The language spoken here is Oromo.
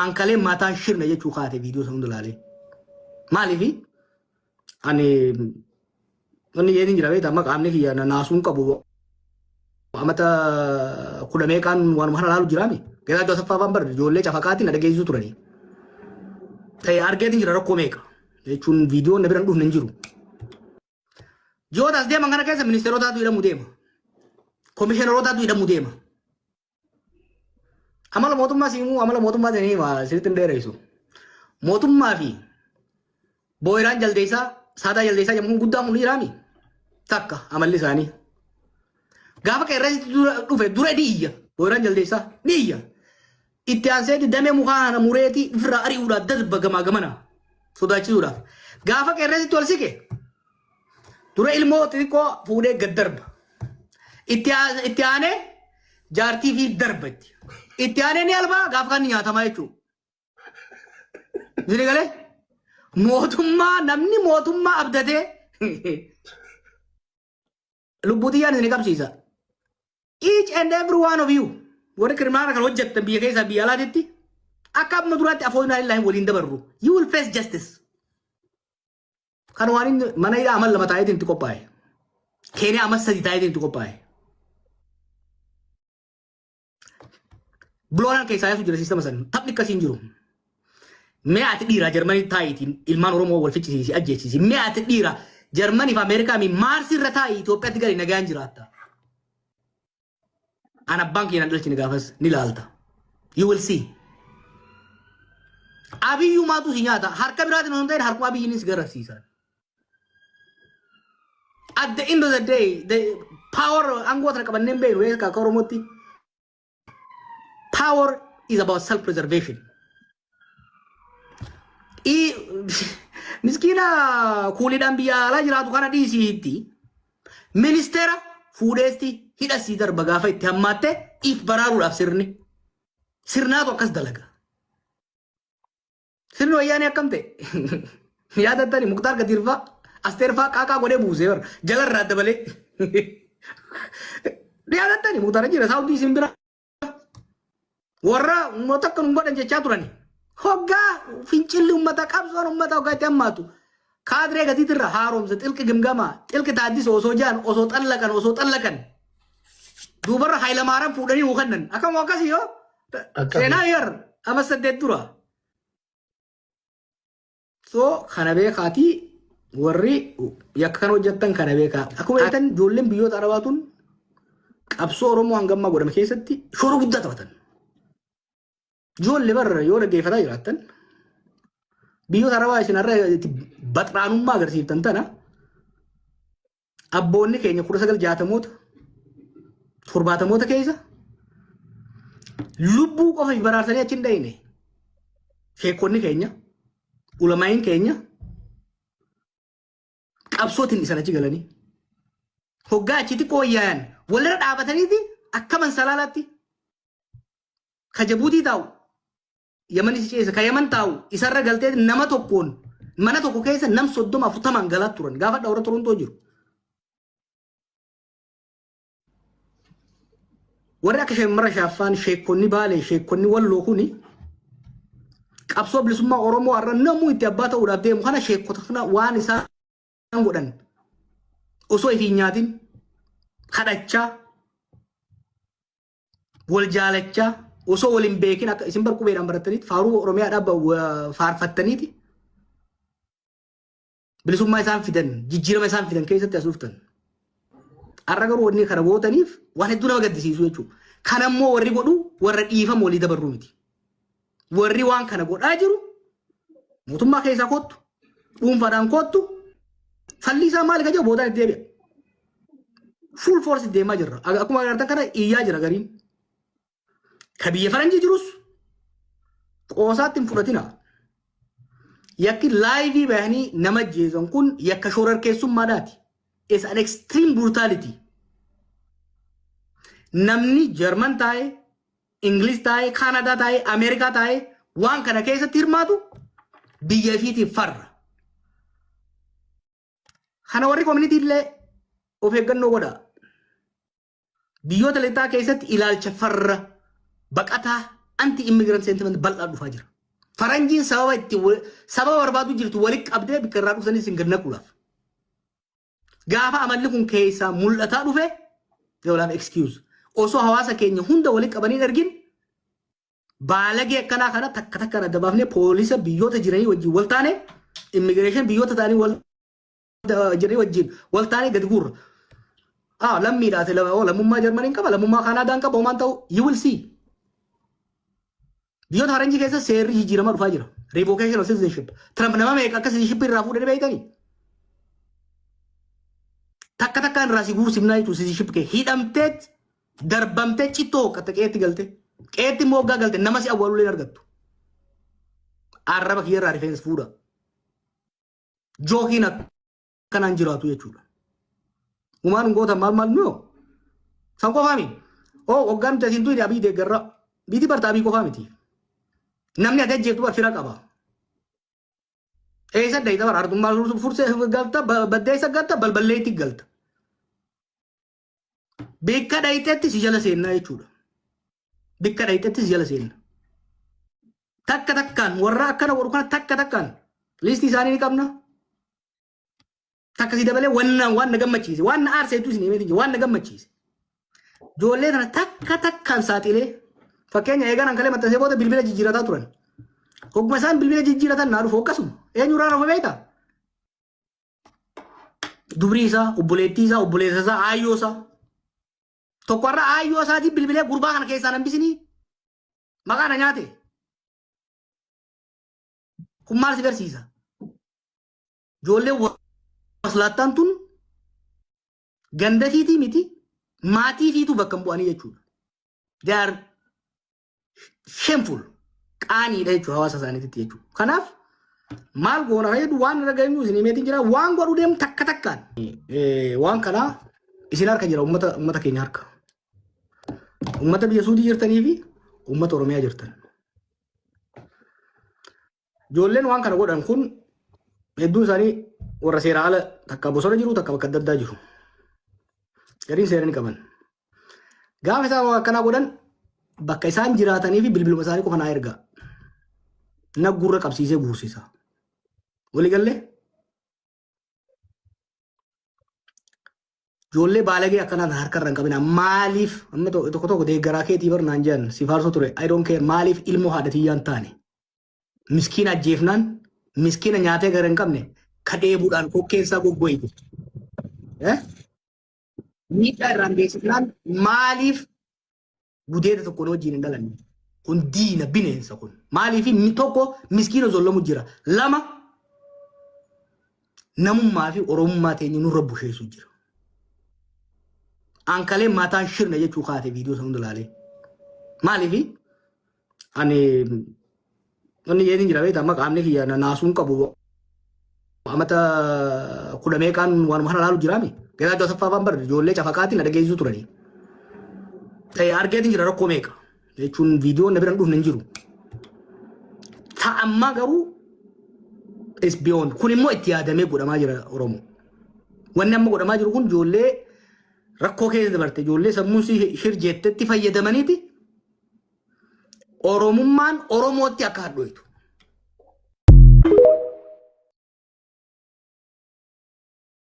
Ankalee mataa shirna jechuu kaate viidiyoo san hunda laalee. Maaliifi ani wanni jedhin jira beektaa, amma qaamni kiyya naasuun qabu amata 10 meeqaan waanuma kana laalu jiraami. Geetaachoo Asaffaa faan bar ijoollee cafaqaatiin na dhageessisuu turanii. Ta'e argeetiin jira rakkoo meeqa jechuun viidiyoon na bira hin dhufne hin jiru. Ji'oota as deeman kana keessa ministeerotaatu hidhamuu deema. Komishinerotaatu hidhamuu deema. Amala mootummaa siimuu amala mootummaa sanii hima sirriitti hin dheeressu. Mootummaa fi booyiraan jaldeessaa saadaa jaldeessaa jedhamu kun guddaan kun ni jiraami. Takka amalli isaanii. Gaafa qeerransi dura dhufe dura ni iyya. Booyiraan jaldeessaa ni iyya. Itti aanseeti damee mukaa kana mureeti ofirraa ari'uudhaaf darba gamaa gamana sodaachisuudhaaf. Gaafa qeerransitti ol siqe dura ilmoo xixiqqoo fuudhee gad darba. Itti aanee jaartii fi darba itti. Itti aanee ni albaa gaafa kan nyaatamaa jechuudha. Isin galee mootummaa namni mootummaa abdatee lubbuu xiyyaan isin qabsiisa. Each and every one of you warri kiriminaala kan hojjettan biyya keessaa biyya alaatitti akka amma duraatti afoon illaahi waliin dabarru. You will face justice. Kan waan inni mana hidhaa amal 2 taa'eetiin itti qophaa'e. Keeniyaa amal 3 taa'eetiin itti qophaa'e. Biloonaan keessaa yaasuu jira siistama san. Taphni akkasii hin jiru. Mee ati dhiiraa Jarmanii taa'iitiin ilmaan Oromoo wal ficcisiisi ajjeechisi. Mee ati dhiira Jarmanii fi Ameerikaa mi Maarsi irra taa'ii Itoophiyaatti gadi nagaan jiraatta. An abbaan kiyya nan dhalchine gaafas ni laalta. You will see. Abiyyumaatu si nyaata. Harka biraatiin osoo hin ta'in harkuma abiyyiinis garasiisa. At the end of the day, the power aangoo tana qabannee hin beeknu eessa akka Oromootti. Power is about self preservation. Miskiina kuuliidhaan biyya alaa jiraatu kana dhiisiitti ministeera fuudheesti hidhasii darba gaafa itti hammaatte if baraaruudhaaf sirni. Sirnaatu akkas dalaga. Sirni wayyaanee akkam ta'e? Yaadattani Muktaar Gadiirfaa Asteerfaa qaaqaa godhee buusee bara jalarraa dabalee. Yaadattani Muktaar jira Saawudii isin bira. Warra uummata akka nu godhan jechaa turani. Hoggaa fincilli uummata qabsoon uummata hoggaa itti hammaatu. Kaadiree gatiitirra haaromsa xilqi gimgamaa xilqi taaddisa osoo jaan osoo xallaqan osoo xallaqan. Duubarra Hayilamaaraan fuudhanii nuu kennan. Akkam akkasii yoo Akkami. seenaa yar ama 8 dura. So kana beekaatii warri yakka kana hojjettan kana beekaa. Akkuma jettan ijoolleen biyyoota Arabaa tun qabsoo Oromoo hangammaa godhame keessatti shoora guddaa taphatan. Ijoollee barra yoo dhaggeeffataa jiraattan biyyoota Arabaa isin har'a itti baxraanummaa agarsiiftan tana abboonni keenya 1960moota 70moota keessa lubbuu qofa baraarsanii achi hin dhayine. Sheekonni keenya, ulamaa'iin keenya qabsootiin isan achi galanii hoggaa achi xiqqoo wayyaayan walirra dhaabataniiti akka mansalaalaatti ka Jabuutii taa'u Yamanis ceesa ka Yaman taa'u isarra galtee nama tokkoon mana tokko keessa nam 30 40n galaa turan gaafa warra Torontoo jiru. Warri akka Sheemmara Shaaffaan sheekonni Baalee sheekonni Walloo kuni qabsoo bilisummaa Oromoo har'a namuu itti abbaa ta'uudhaaf deemu kana sheekota kana waan isaan godhan osoo ifi hin nyaatin kadhachaa wal jaalachaa osoo wal hin beekin akka isin bar qubeedhaan barattaniiti faaruu Oromiyaadhaa faarfattaniiti bilisummaa isaan fidan jijjiirama isaan fidan keessatti as dhuftan. Har'a garuu wanni kana gootaniif waan hedduu nama gaddisiisu jechuudha. Kana immoo warri godhu warra dhiifama walii dabarruu miti. Warri waan kana godhaa jiru mootummaa keessaa kottu dhuunfaadhaan kottu falli isaa maali ka jedhu boodaan itti deebi'a. Full force deemaa jirra. Akkuma agartan kana iyyaa jira gariin. Ka biyya faranjii jirus qoosaatti hin fudhatina. Yakki live bahanii nama ajjeesan kun yakka shororkeessummaadhaati. It's an extreme brutality. Namni Jarman taa'ee, Ingiliz taa'ee, Kaanadaa taa'ee, Ameerikaa taa'ee waan kana keessatti hirmaatu biyya ifiitiif farra. Kana warri community illee of eeggannoo godha. Biyyoota lixaa keessatti ilaalcha farra baqataa Anti immigrant sentiment bal'aa dhufaa jira. Faranjiin sababa itti sababa barbaadu jirtu walitti qabdee bikka irraa dhufsanis hin gad naquudhaaf. Gaafa amalli kun keessaa mul'ataa dhufe, they will have excuse. Osoo hawaasa keenya hunda walitti qabanii hin ergin, baalagee akkanaa kana takka takkaan adda baafnee, poolisa biyyoota jiranii wajjin wal taane, immigration biyyoota ta'anii wal jiranii wajjin wal taane gadi guurra. Ah, lammiidhaati, lammummaa Jarmaniin qaba, lammummaa Kaanaadaan qaba, homaan ta'u, you will see. Biyyoota faranjii keessa seerri jijjiiramaa dhufaa jira. Revocation of citizenship. Trump nama meeqa akka citizenship irraa fuudhanii beektanii? Takka takkaan irraa si guursifnaa jechuun citizenship kee hidhamteet darbamtee cittoo hooqqatte qeetti galte. Qeetti immoo hoggaa galte nama si awwaalulee hin argattu. Arraba kiyyarraa rifeensa fuudha. Jookiin akkanaan jiraatu jechuudha. Umaan goota maal maal nuyo? San qofaa mi? Oo, hoggaan nuti asiin tuyne Abii deeggarra. Biitii barta Abii qofaa miti. Namni ati ajjeeftu bar fira qaba. Eessa dayita bara artummaa fursee galta, baddeessa galta, balballeetti galta. Bikka dhayitetti si jala seennaa jechuudha. Bikka dhayitetti si jala seenna. Takka takkaan warra akkana godhu kana takka takkaan liistii isaanii ni qabna. Takka si dabalee waan na gammachiise, waan na aarseetu isin himeeti, waan na gammachiise. Ijoollee tana takka takkaan saaxilee, fakkeenya eegan hankalee maxxansee booda bilbila jijjiirataa turan. Hogguma isaan bilbila jijjiiratan naa dhufu akkasuma. Eenyurraa dhufe beektaa? Dubrii isaa, obboleettii isaa, obboleessa isaa, aayyoo isaa. Tokkorra aayyoo isaatiin bilbilee, "Gurbaa kana keessaan hambisinii, maqaa na nyaate." Kun maal si garsiisa? Ijoollee waslaattaan tun ganda fiitii miti, maatii fiituu bakka hin bu'anii jechuudha. They are shameful. Qaaniidha jechuudha hawaasa isaaniitti jechuudha. Kanaaf maal goona fayyadu, waan irra geenyu isin himeetiin jira, waan godhuu deemu takka takkaan. Waan kanaa isin harka jira, uummata keenya harka. Uummata biyya Suudii jirtanii fi uummata Oromiyaa jirtan. Ijoolleen waan kana godhan kun hedduun isaanii warra seera ala takka bosona jiru, takka bakka adda addaa jiru. Gariin seera ni qaban. Gaafa isaan waan akkanaa godhan bakka isaan jiraatanii fi bilbiluma isaanii qofa naa ergaa. Na gurra qabsiisee guursisa. Waliigallee? Ijoollee baalagee akkanaa tan harka irra hin qabina. Maaliif amma tokko tokko deeggaraa keetii bar naan jedhan, si faarsoo ture. I don't care, maaliif ilmoo haadha tiyyaan taane. Miskiina ajjeefnaan, miskiina nyaatee gara hin qabne ka dheebuudhaan kokkeen isaa goggoyte. Eh? Miidhaa irraan geessifnaan maaliif gudeeda tokkoon wajjin hin dhalanne? Kun diina bineensa kun. Maaliif tokko miskiina zollamu jira. Lama, namummaa fi oromummaa teenya nurra busheessu jira. Ankalee mataan shirna jechuu kaate viidiyoo sana hunda ilaalee. Maaliif ani wanni jedhin jira beektaa, amma qaamni kiyya naasuun qabu, amata 10 meeqaan waanuma kana ilaalu jiraami. Geetaachoo Asaffaa faan bar ijoollee cafaqaatiin na dhageessisuu turanii. Ta'e argeetiin jira rakkoo meeqa. Jechuun viidiyoon na bira hin dhufne hin jiru. Ta'a ammaa garuu is beyond. Kun immoo itti yaadamee godhamaa jira Oromoo. Wanni amma godhamaa jiru kun ijoollee rakkoo keessa dabarte, ijoollee sammuun shir jettetti fayyadamaniiti Oromummaan Oromootti akka hadhooytu.